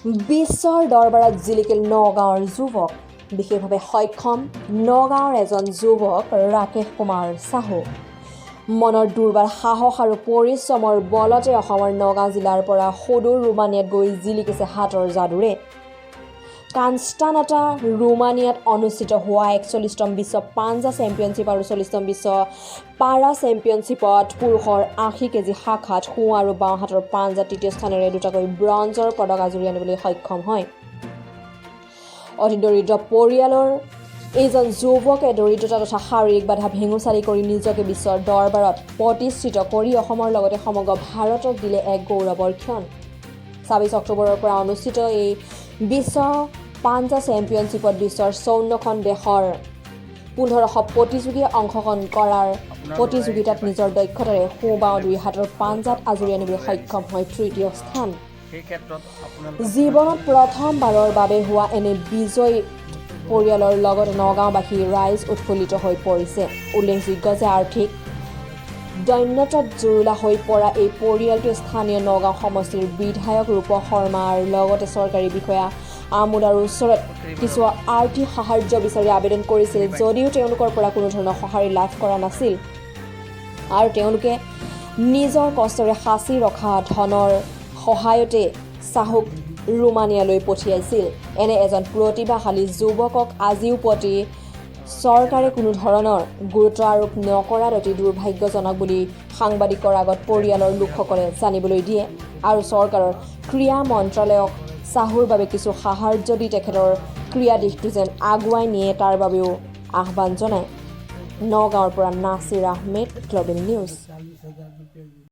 বিশ্বৰ দৰবাৰত জিলিকিল নগাঁৱৰ যুৱক। বিশেষভাৱে সক্ষম নগাঁৱৰ এজন যুৱক ৰাকেশ কুমাৰ চাহু। মনৰ দুৰ্বাৰ সাহস আৰু পৰিশ্ৰমৰ বলতে অসমৰ নগাঁও জিলাৰ পৰা সুদূৰ ৰোমানিয়াত গৈ জিলিকিছে হাতৰ যাদুৰে। কনষ্টান্তা, ৰোমানিয়াত অনুষ্ঠিত হোৱা 41তম বিশ্ব পাঞ্জা চেম্পিয়নশ্বিপ আৰু 40তম বিশ্ব পাৰা চেম্পিয়নশ্বিপত পুৰুষৰ 80 কেজি শাখাত সোঁ আৰু বাওঁ হাতৰ পাঞ্জাত তৃতীয় স্থানেৰে দুটাকৈ ব্ৰঞ্জৰ পদক আজুৰি আনিবলৈ সক্ষম হয়। অতি দৰিদ্ৰ পৰিয়ালৰ এইজন যুৱকে দৰিদ্ৰতা তথা শাৰীৰিক বাধা ভেঙুচালি কৰি নিজকে বিশ্বৰ দৰবাৰত প্ৰতিষ্ঠিত কৰি অসমৰ লগতে সমগ্ৰ ভাৰতক দিলে এক গৌৰৱৰ ক্ষণ। 26 অক্টোবৰৰ পৰা অনুষ্ঠিত এই বিশ্ব পাঞ্জা চেম্পিয়নশ্বিপত বিশ্বৰ 54খন দেশৰ 1500 প্ৰতিযোগীয়ে অংশগ্ৰহণ কৰাৰ প্ৰতিযোগিতাত নিজৰ দক্ষতাৰে সোঁ বাওঁ দুই হাতৰ পাঞ্জাত আজুৰি আনিবলৈ সক্ষম হয় তৃতীয় স্থান। সেই ক্ষেত্ৰত আপোনালোকে জীৱনত প্ৰথমবাৰৰ বাবে হোৱা এনে বিজয়ী পৰিয়ালৰ লগতে নগাঁওবাসী ৰাইজ উৎফুল্লিত হৈ পৰিছে। উল্লেখযোগ্য যে আৰ্থিক দৈন্যতাত জুৰুলা হৈ পৰা এই পৰিয়ালটোৱে স্থানীয় নগাঁও সমষ্টিৰ বিধায়ক ৰূপক শৰ্মাৰ লগতে চৰকাৰী বিষয়া আমোলাৰ ওচৰত কিছু আৰ্থিক সাহায্য বিচাৰি আবেদন কৰিছিল যদিও তেওঁলোকৰ পৰা কোনো ধৰণৰ সঁহাৰি লাভ কৰা নাছিল আৰু তেওঁলোকে নিজৰ কষ্টৰে সাঁচি ৰখা ধনৰ সহায়তে চাহুক ৰোমানিয়ালৈ পঠিয়াইছিল। এনে এজন প্ৰতিভাশালী যুৱকক আজিও প্ৰতি চৰকাৰে কোনো ধৰণৰ গুৰুত্ব আৰোপ নকৰাত অতি দুৰ্ভাগ্যজনক বুলি সাংবাদিকৰ আগত পৰিয়ালৰ লোকসকলে জানিবলৈ দিয়ে আৰু চৰকাৰৰ ক্ৰীড়া মন্ত্ৰালয়ক চাহুৰ বাবে কিছু সাহায্য দি তেখেতৰ ক্ৰীড়া দিশটো যেন আগুৱাই নিয়ে, তাৰ বাবেও আহ্বান জনায়। নগাঁৱৰ পৰা নাছিৰ আহমেদ, গ্ল'বেল নিউজ। 40,000 रुपये।